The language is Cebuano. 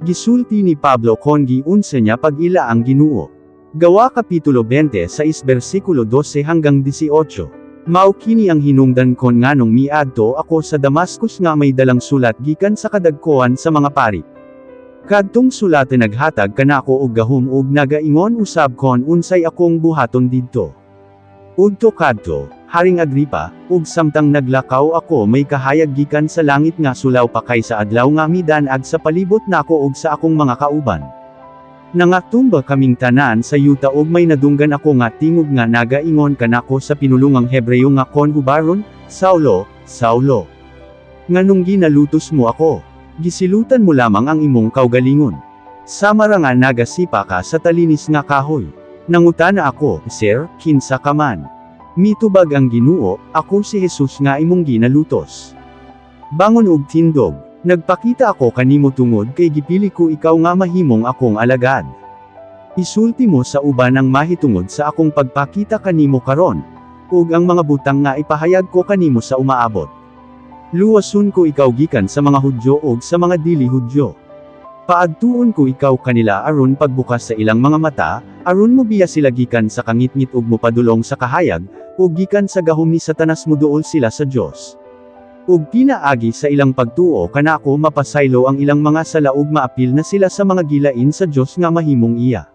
Gisulti ni Pablo kon giunsa niya pag-ila ang Ginoo. Gawa kapitulo 26 bersikulo 12 hanggang 18. Mao kini ang hinungdan kon nganong miadto ako sa Damascus nga may dalang sulat gikan sa kadagkoan sa mga pari. Kadtong sulat naghatag kanako og gahom ug nagaingon usab kon unsay akong buhaton didto. Udto kadto, Haring Agripa, ug samtang naglakaw ako, may kahayag gikan sa langit nga sulaw pa kaysa adlaw nga midan-ag sa palibot nako ug sa akong mga kauban. Nangatumba kaming tanan sa yuta ug may nadunggan ako nga tingog nga nagaingon kanako sa pinulungang Hebreo nga kon hubaron, "Saulo, Saulo! Nganong ginalutos mo ako? Gisilutan mo lamang ang imong kaugalingon. Sama ra nga nagasipa ka sa talinis nga kahoy." Nangutana ako, "Sir, kinsa ka man?" Mitubag ang Ginoo, "Ako si Jesus nga imong ginalutos. Bangon ug tindog. Nagpakita ako kanimo tungod kay gipili ko ikaw nga mahimong akong alagad. Isulti mo sa uban ang mahitungod sa akong pagpakita kanimo karon, ug ang mga butang nga ipahayag ko kanimo sa umaabot. Luwason ko ikaw gikan sa mga Hudyo ug sa mga dili Hudyo. Paadtuon ko ikaw kanila aron pagbukas sa ilang mga mata, aron mobiya sila gikan sa kangitngit ug mopadulong sa kahayag, ug gikan sa gahom ni Satanas moduol sila sa Dios. Ug pinaagi sa ilang pagtuo kanako mapasaylo ang ilang mga sala ug maapil na sila sa mga gilain sa Dios nga mahimong iya."